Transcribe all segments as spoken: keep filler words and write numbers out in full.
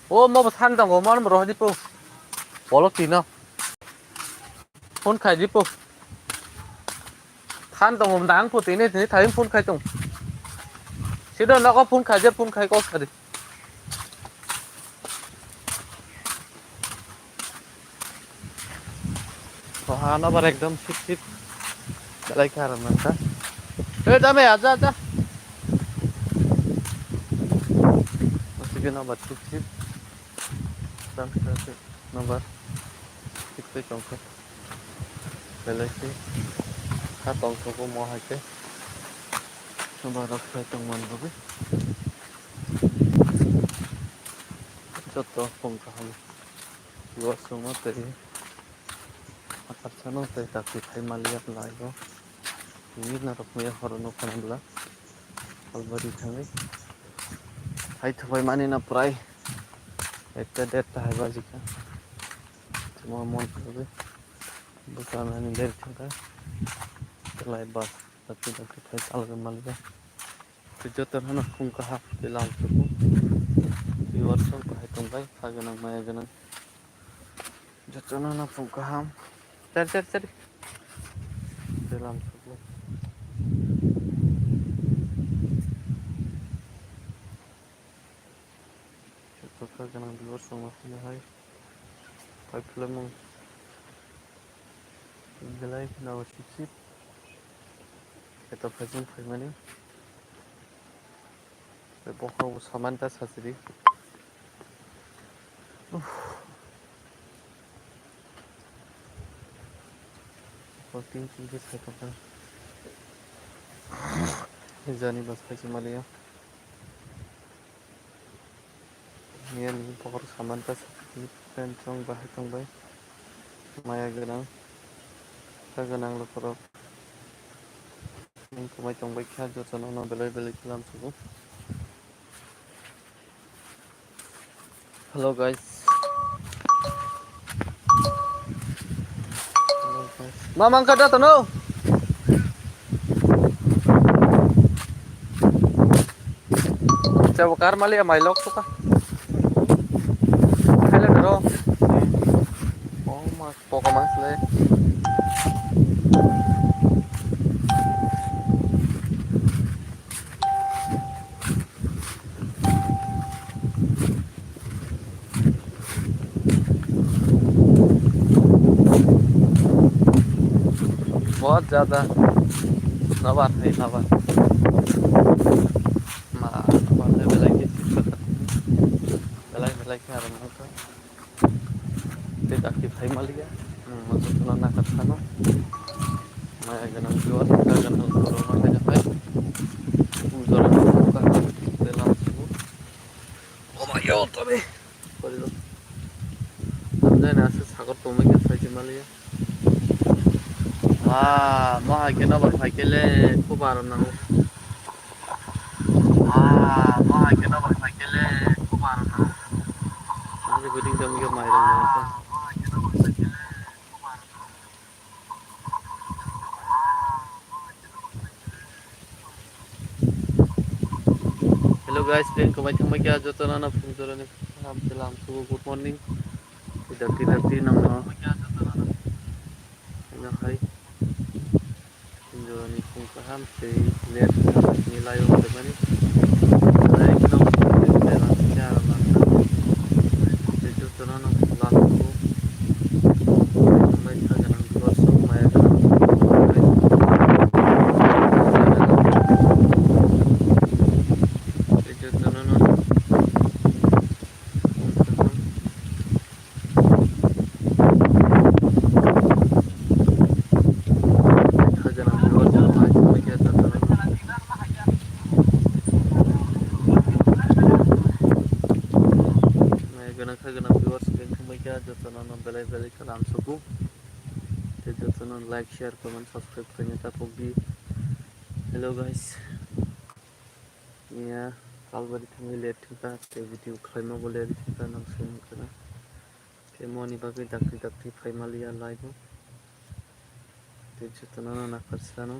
O mo bo san tongo, mo rohdi po. Polo tino. Phone khai di po. San tongo, nang po tini, tini thai phone khai tong. Sido nogo phone khai je, phone khai ko sari. Wah, nabar ekdom sip sip. Belai khe aram nangkha. Eh, dame, aja, aja. Masih kena nabar sip sip. Dam, dam, dam. Nabar. Sip sip tongkha. Belai khe. Ha tongkha bo mo hai khe. Nabar rok khai tongman rwgwi. Joto phung kaham. Bo songma tei. Athar sano tei dakti khai maliya lai bo. Tini narok maya horo no khana bla. Albari thangwi. Hai thabai mani na prai. Ekta derta hai baji kha. Tamo mon khagwi. Bwsa nani ler thangkha. Lai bas. Dakti dakti khai chalgwi maliya. Tei joto no phung kaham tei lam suku. Viewers rok bahai tongbai, kha gwnang maya gwnang. Joto no phung kaham. Chari, chari, chari. Tei lam suku. Joto kha gwnang viewers rok no phung hai. Pai philamung. Belai kheno sip sip. Eto phaising phaimani. Bokhorok bo saman ta sachiri. Uff. Bokhorok tin tin khe sai tongkha. Jani bwsai se maliya. Niyani bokhorok saman ta sachiri. Pen chong bahai tongbai. Maya gwnang. Kha gwnang lukurok. Nini kwmai tongbai kha jotono no belai belai khe lam sugo. Hello guys. Hello guys. Ma mangkha da tono? Chabo kar mali amai lok suka. Hello doro. Oh ma. Pokok mang sle. बहुत ज्यादा नवार है noir. Ma, nwabar le belai ke sisa khat. Belai belai ke aram nangkha. Tei dakti phai maliya. Hmm, jotono nakarkha no. Maya gwnang jor, kha gwnang jor no hai hai. Ujor no kha tei lam sugo. Oh my God, tabe. Kori do. Amjani ase sagor tongma khe sai se maliya. Ah, mo hai khe nobar phai khe le khubar nango. Ah, mo hai khe nobar phai khe le khubar nango. Ani buding dam khe mai rang nango. Hello guys, tei kwmai thangbai kha jotono no phung jorani kaham tei lam sugo, good morning. Dakti dakti nangno. Ano hai. Phung jorani phung kaham tei net ni layo tongmani. Tei jotono no lam sugo. Tei kha gwnang viewers rok maya gwnang. Tei jotono no. Kha gwnang viewers rok maya gwnang. Maya gwnang kha gwnang viewers rok wngkha jotono no belai belai khe lam sugo. Tei jotono like, share, comment, subscribe khaina ta pokdi. Hello guys. Iya, Kalbari thangwi late thangkha, tei video khlaima bo late thangkha, nang sui mankha na. Tei moni bagwi dakti dakti phai maliya live o. Tei jotono no nakarsa no.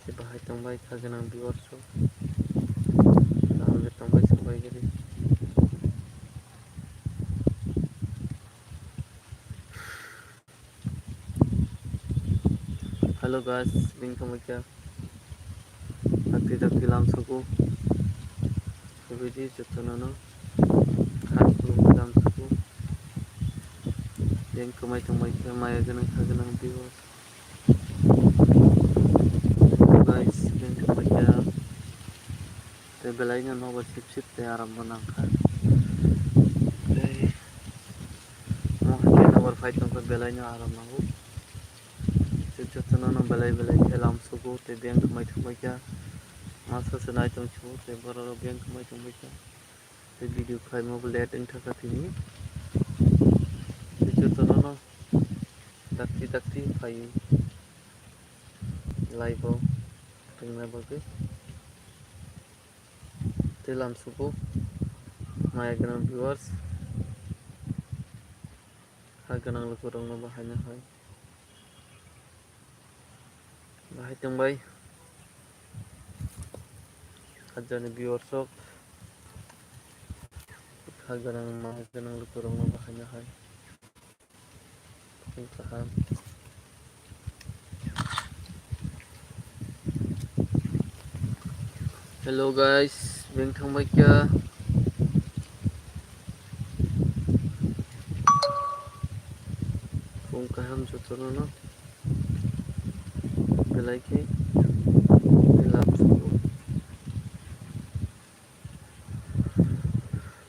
Tei bahai tongbai kha gwnang viewers rok. tongbai songbai giri. Hello guys, bini tongbai kha. Dakti dakti lam suku. Subidi jotono no. Khas lam suku. Yang kamai tongbai kha, maya gwnang kha gwnang viewers. Guys, bini tongbai kha. Tei belai no nobar sip sip tei aram bo nang kha. Tei mo hai khe nobar phai tong kha, belai no aram nango. Tei jotono no belai belai khe lam sugo tei beng kamai thangbai kha. Masa se nai tong sio tei borok rok beng kamai tongbai kha. Tei video khlaimo bo late wng thaka tini. Tei jotono no dakti dakti phai lai bo tongna bagwi. Tei lam sugo maya gwnang viewers, ha gwnang lukurokno bo haino hai bahai tongbai. Hajani viewers rok ha gwnang maya gwnang lukurokno bo haino hai. Kaham. Hello guys, beng thangbai kha. Phung kaham jotono no. Belai khe. Belai khe.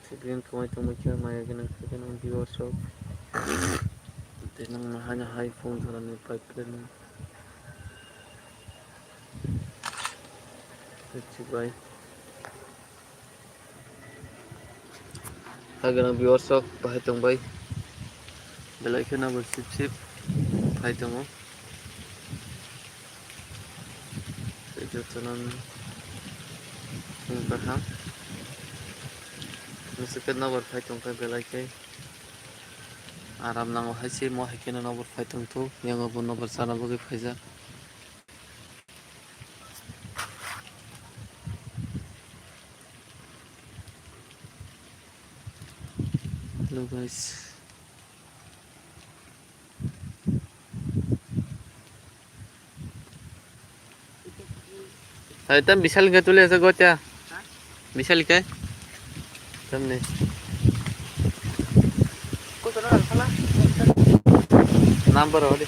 Siklin kamai tongmai khe maya gwnang khe gwnang viewers rok. Tei nang no haino hai phone thani pipe khe nang. Tei chibai. Ha gwnang viewers rok bahai tongbai. Belai kheno bo sip sip phai tongo. Tei jotono wng kaham. Mwswk khe nobar phai tongkha belai khe. Aram nango hai se mo hai kheno nobar phai tongthu. Yango bo nobar chana bagwi phaijak. Hello guys. Hai tam bisal ke tuli asa gocha. Bisal ke? Tam ni. Number ori.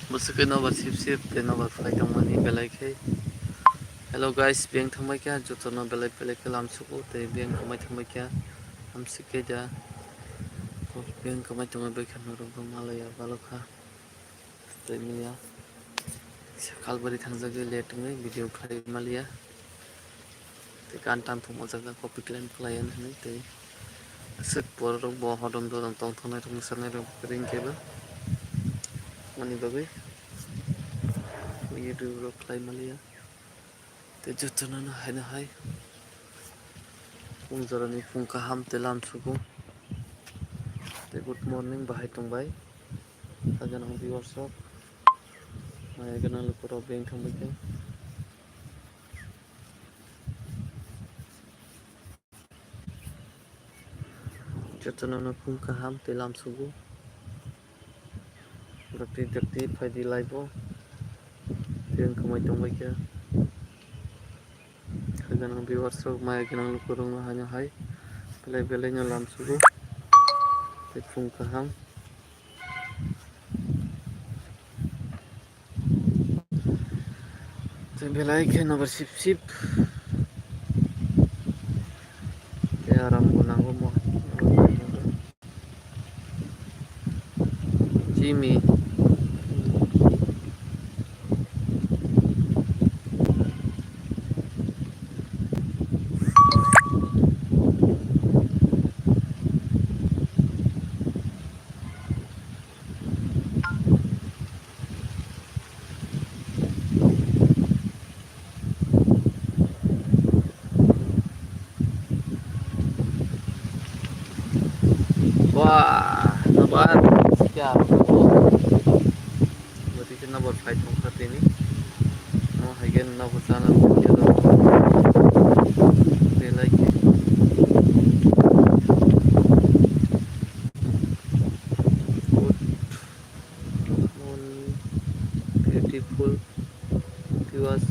Bwswk khe nobar sip sip tei nobar phai tongmani belai khe. Hello guys, beng thangbai kha jotono belai belai khe lamsugo tei beng kwmai thangbai kha hamsik khe da. Beng kwmai tongmani bai kha norok bo malaya balokha. Tei mia sakal bari thangjagwi late wngwi video khlai maliya. Tei gan tam thwngmo jaga copy khlai khlai ya hinwi tei aswk borok bo hodom dodom tongthoknai rok mwsaknai rok ring khe ba mani bagwi video rok khlai maliya. Tei jotono no haino hai phung jorani phung kaham tei lamsugo. Tei good morning bahai tongbai. Saganang viewers rok. Maya ganang lukurok beng thangbai khe. Jotono no phung kaham tei lamsugo. Dakti dakti phaidi laibo. Tei wngkha mai tongbai khe. Saganang viewers rok maya ganang lukurokno haino hai belai belai no lamsugo. Tei phung kaham. Tei belai khe nobar sip sip. Tei aram bo nango mo. Chimi. Nabor phai tongkha tini. Omo hai khe nabor chana rwkhe rw. Belai khe. Good morning, beautiful viewers.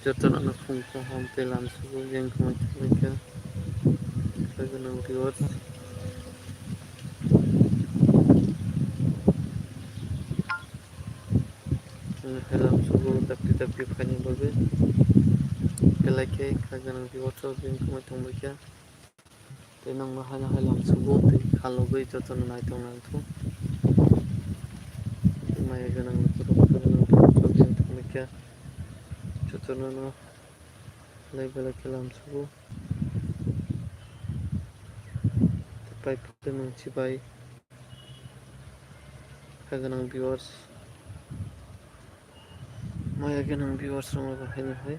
Jotono no phung kaham tei lam sugo, jeng khumui tongmikha. Kha gwnang viewers. Ang hai lam sugo dakti dakti phaini bagwi. Belai khe kha gwnang viewers rok jeng khumui tongmikha. Tei nokno haino hai lam sugo tei khalogwi jotono naitong naitong. Maya gwnang lukurok kha gwnang viewers rok jeng khumui kha. Jotono no belai belai khe lam sugo. Pai phai mangsi bai. Kha gwnang viewers. Maya gwnang viewers rok no haino hai.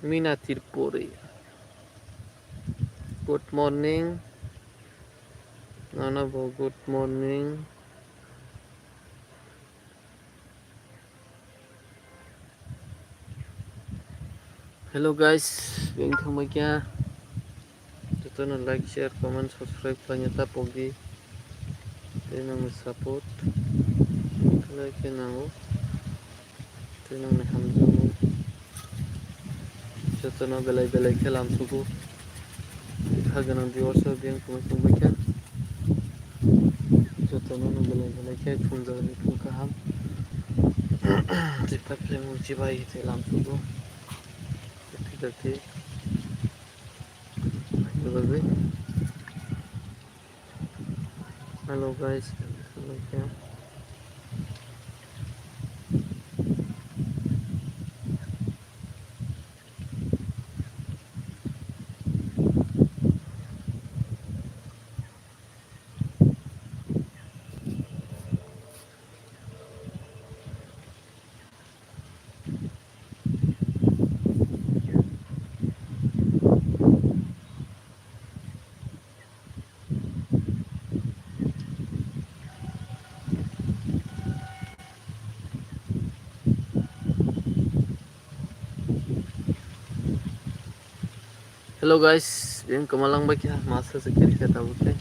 Mina Tripuri. Good morning. Nono bo good morning. Hello guys, beng thangbai kya. Jotono like, share, comment, subscribe khlaina ta pokdi. Tei nangni support khlai khe nango. Tei nangni hamjakgo. Jotono belai belai khe lam sugo. Kha gwnang viewers rok beng khumui tongbai kha. Jotono no belai belai khe phungjak ni phung kaham. Tei paiphleng mung chibai tei lam sugo. Dakti dakti. Hello guys. Hello guys, beng kwma langbai kha, masa se kiri kha tabuk khe.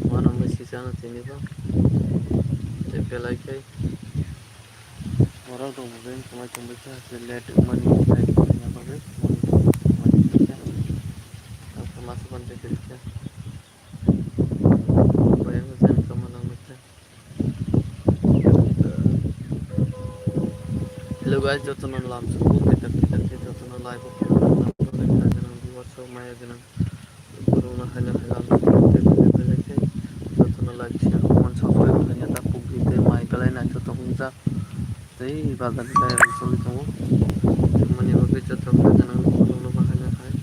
Mano mui si chana tini bo. Tei belai khe. Borok rok bo beng kwma tongbai kha, je late wngmani light wngya bagwi. Masa ban se kiri kha. Bayang jan kwma langbai kha. Hello guys, jotono lam sugo, kitak kitak khe jotono live o phano lam sugo, kha gwnang viewers rok, maya gwnang borokno haino hai lam sugo, kitak kitak khe jotono like share comment subscribe khlaina ta pokdi tei mai belai naithotok wngjak tei bazar ni bayar rok choli tongo, tei mani bagwi joto kha gwnang borokno bo haino hai.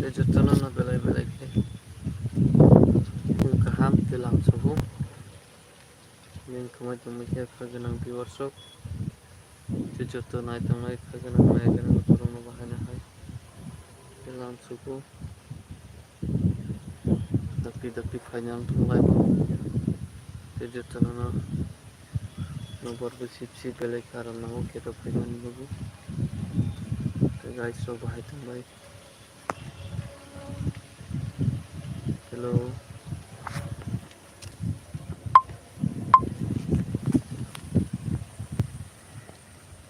Tei jotono no belai belai khe phung kaham tei lam sugo. Beng kwmai tongmai khe kha gwnang viewers rok. Tei joto nai tongnai kha gwnang maya gwnang borokno bo haino hai tei lam sugo. Dakti dakti phaina wng thung lai bo. Tei jotono no, no borok sip sip belai kha rw nango khe rw phaimani bagwi. Tei guys rok bo hai tongbai. Hello.